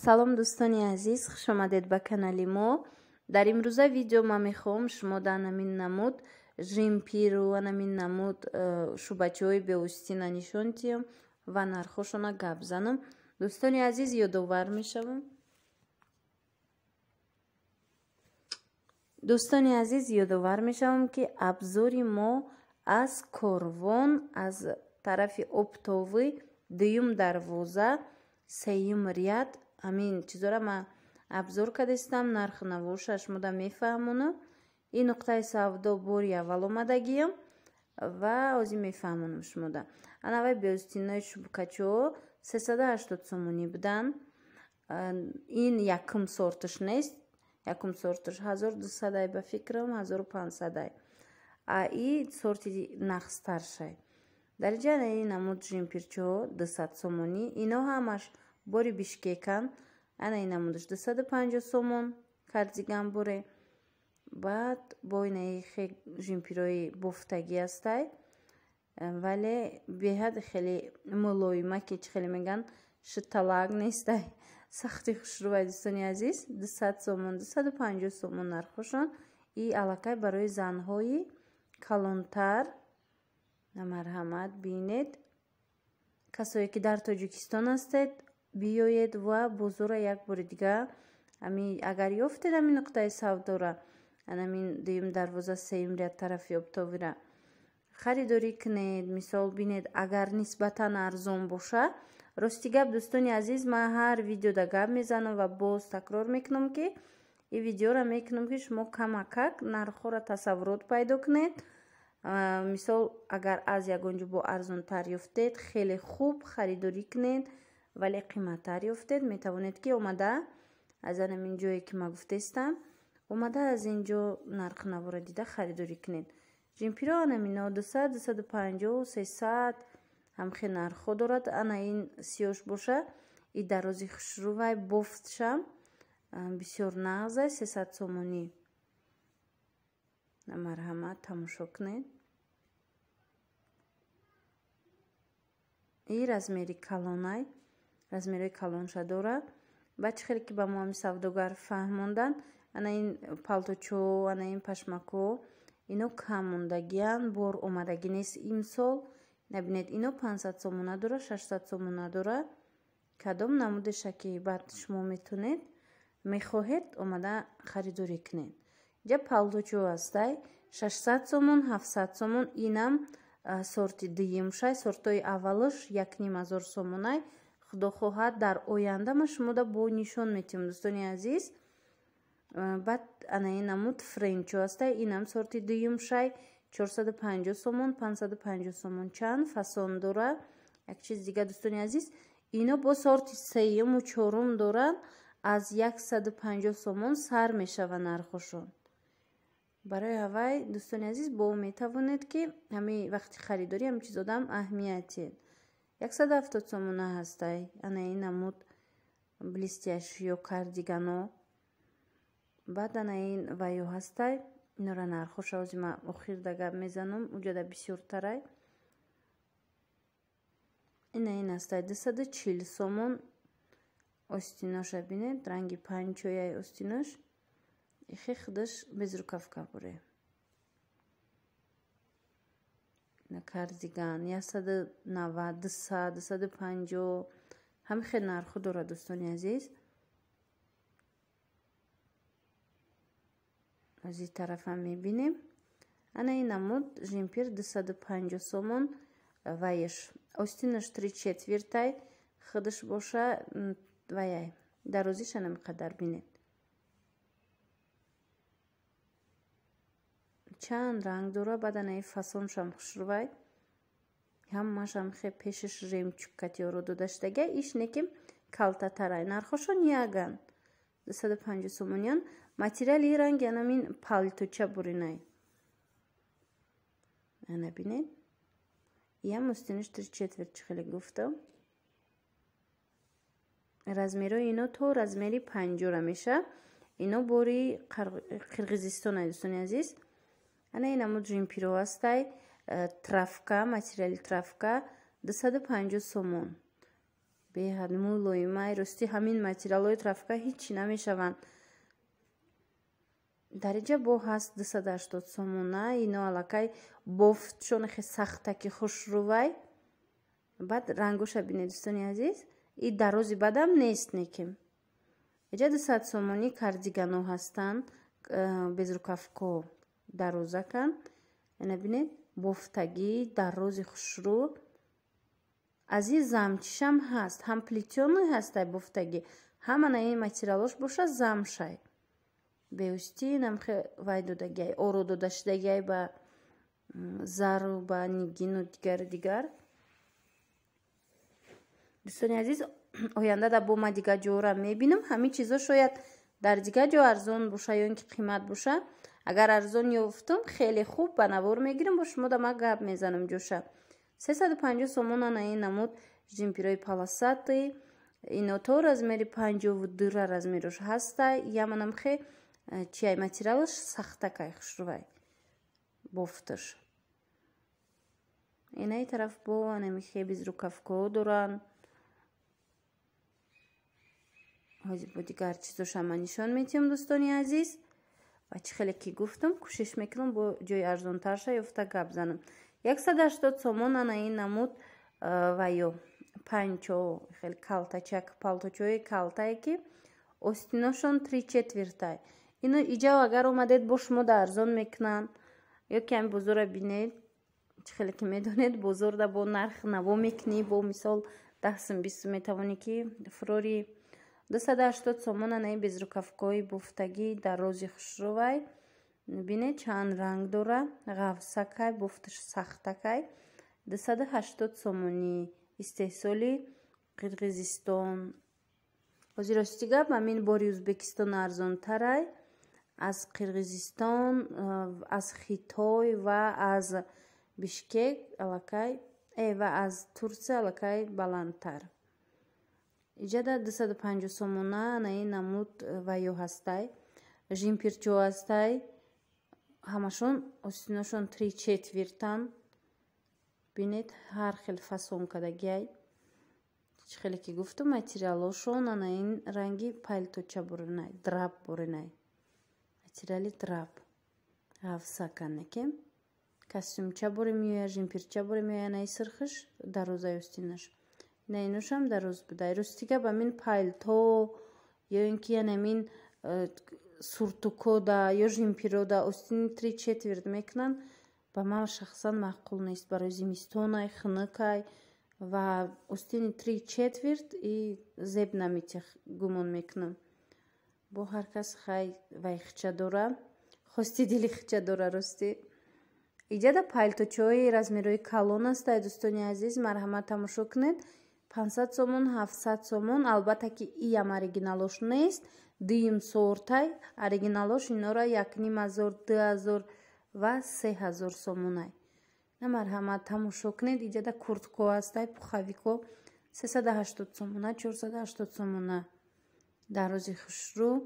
Салом, дӯстони азиз, хуш омадед ба канали мо. Дар имрӯза видео ман мехоҳам шумо да анамин намуд жемпиру анамин намуд шӯбачаҳои беостина нишон диҳам ва нархҳошона гап занам. Дӯстони азиз, ёдовар мешавам. Дӯстони азиз, ёдовар мешавам, ки абзори мо аз Корвон, аз тарафи Оптовый, дуюм дарвоза, сеюм ряд. Ҳамин чизора ман обзор кардастам, нарх навоша шумода мефаҳмонам. Ин нуқтаи савдо бори аввал омадагиям ва ҳозир мефаҳмонам шумода. Анавай беостинои шубкачо 380 сомонӣ буданд. Ин якум сорташ нест, якум сорташ 1200, ба фикрам 1500. А и сорти нағзтаршай. Дар инҷа ин намуд жемпирчо 200 сомонӣ. Ино ҳамаш бори Бишкекан. Ана ин намудаш 250 сомон кардиган буре. Баъд бо инаи хе жемпирои бофтагӣ ҳастай, вале беҳад хеле мулоима, ки чӣ хеле мегӯянд, шиталак нестай, сахти хушрӯвай. Дӯстони азиз, 200 сомон, 250 сомон нархҳошон. И аллакай барои занҳои калонтар. Марҳамат, бинед. Касое ки дар Тоҷикистон ҳастед, биёед ва бозорра як бори дига ами агар ёфтед, ҳамин нуқтаи савдора, анамин дуюм дарвоза, сеюм ряд, тарафи Оптовира харидорӣ кунед. Мисол, бинед, агар нисбатан арзон боша. Рости гап, дӯстони азиз, ман ҳар видеода гап мезанам ва боз такрор мекунам, ки ин видеоро мекунам, ки шумо камакак нархҳоро тасаввурот пайдо кунед. Мисол, агар аз ягон ҷо бо арзонтар ёфтед, хеле хуб, харидорӣ кунед, вале қиматтар ёфтед, метавонед, ки омада аз анамин ҷое ки ман гуфтаистам, омада аз ин ҷо нархнаворо дида харидорӣ кунед. Жемпиро анамино 200, 250, 300 ҳамхел нархҳо дорад. Ана ин сиёш боша, и дарози хушрӯвай, бофтшам бисёр нағзай, 300 сомонӣ. Марҳамат, тамошо кунед. И размери калонай, размерои калонша дорад. Баъд чӣ хеле ки ба мо ҳами савдогар фаҳмонданд, ана ин палточо, ана ин пашмако, ино кам мондагиянд, бор омадагӣ нест имсол. Набинед, ино 500 сомона дора, 600 сомона дора. Кадом намудеша ки баъд шумо метонед, мехоҳед, омада харидорӣ кунед. Инҷа палточо ҳастай 600 сомон, 700 сомон. Инам сорти дуюмшай, сортҳои аввалаш 1500 сомонай. Худо хоҳад, дар оянда ман шумода бо нишон метиҳам, дӯстони азиз. Баъд ана ин намуд френчо ҳастай, инам сорти дуюмшай, 450 сомон, 550 сомон, чанд фасон дора. Як чиз дига, дӯстони азиз, ино бо сорти сеюму чорум доранд, аз 150 сомон сар мешава нархошон. Барои ҳавай, дӯстони азиз, бо метавонед, ки ҳами вақти харидорӣ ҳами чизодам аҳамият диҳед. 170 сомона ҳастай ана ин намуд блестящий ё кардигано. Баъд ана ин ваё ҳастай, инора нархоша ҳозир ман охирда гап мезанам, уҷода бисёртарай. Ина ин ҳастай 240 сомон. Остиноша бинед, ранги панчояй остинош, ихе худаш безрукавка буре. Кардиган 190, 200, 250, ҳамин хел нархҳо дорад, дӯстони азиз. Аз ин тарафам мебинем. Ана ин намуд жемпир 250 сомон, ваеш остинаш три четвертай, худаш боша ваяй дарозиша намиқадар, бинед. Чанд ранг дора. Баъд анаи фасоншам хушрӯвай, ҳамашам хе пешаш жемчуг катиёро дода шудага, иш неки калтатарай. Нархошон яган, 250 сомониан. Материали ранги анамин палточа буринай. Ана бинед, иам остинаш три четверть, чӣ хеле гуфтам. Размерои ино то размери 50-ра меша. Ино бори Қирғизистон, дӯстони азиз. Ана ин намуд жемпиро ҳастай, травка, материали травка, 250 сомон. Беҳад мулоимай. Рости ҳамин материалҳои трафика ҳичи намешаванд. Дар инҷа бо ҳаст 280 сомона. Ино аллакай бофтшон хе сахтаки хушрӯвай. Баъд рангоша бинед, дӯстони азиз. И дарози бадам нест неким. Иҷа 200 сомонӣ кардигано ҳастанд, безрукавко дарозаканд. Ина бинед, бофтагӣ дарози хушрӯ. Аз ин замчишам ҳаст, ҳам плетёный ҳастай бофтагӣ, ҳам ана ин материалош боша замшай. Беустӣ намхе вай додагиай, оро дода шудагиай ба зару ба нигину дигару дигар. Дӯстони азиз, оянда да бо ма дигар ҷора мебинам. Ҳамин чизо шояд дар дигар ҷо арзон боша ё ин ки қимат боша. Агар арзон ёфтум, хеле хуб ба навор мегирам, бо шумо да ма гап мезанам ҷоша. 350 сомон ана ин намуд жемперои полосатый. Ино то размери 52 размерош ҳастай. Яманам хе чиай материалаш сахтакай хушрувай бофташ. Инаи тараф бо анами хе безрукавко доранд. Ҳозир бо дигар чизоша ман нишон метиҳам, дӯстони азиз. Ва чӣ хеле ки гуфтам, кӯшиш мекунам бо ҷои арзонтарша ёфта гап занам. 180 сомон ана ин намуд ва ё панчо хеле калтачак палточои калтае ки остиношон три четвертай. Ино иҷа агар омадед бо шумо да арзон мекунанд. Ё ки ҳамин бозорра бинед, чӣ хеле ки медонед, бозорда бо нарх наво мекунӣ, бо мисол 10 сум 20 сум метавонӣ ки фурори. 280 сомон ана ин безрукавкои бофтагӣ дарози хушрӯвай. Бинед чанд ранг дора, ғафсакай, бофташ сахтакай. 280 сомонӣ, истеҳсоли Қирғизистон. Ҳозир рости гап, ҳамин бори Ӯзбекистон арзонтарай аз Қирғизистон, аз Хитой ва аз Бишкек аллакай ва аз Турсия аллакай баландтар. Иҷада 250 сомона ана ин намуд ва ё ҳастай. Жемперчо ҳастай. Ҳамашон остиношон три четвертан. Бинед ҳар хел фасон кардагиай. Чӣ хеле ки гуфтам, материалошон ана ин ранги палточа буринай, драп буринай. Материали драп. Ғафсакане ки костюмча бури меояд, жемперча бури меояд, ана ин сирхиш дарозай остинаш. Ина иношам дароз будай. Рости гап, ҳамин палто ё ин ки янамин суртукода ё жемперода остини три четверть мекунанд, ба ман шахсан маъқул нест. Барои зимистонай, хунукай ва остини три четверть и зеб наметиҳ гумон мекунам. Бо ҳар кас хай вай хича дора, хости дили хича дора рости. Иҷада палточои размерои калон ҳастай, дӯстони азиз, марҳамат тамошо кунед. 500 сомон, 700 сомон. Албатта ки иам оригиналош нест, дуюм сортай. Оригиналош инора 1500, 2000 ва 3000 сомонай. На марҳамат тамошо кунед. Иҷада куртко ҳастай, пуховико 380 сомона, 480 сомона. Дарози хушрӯ.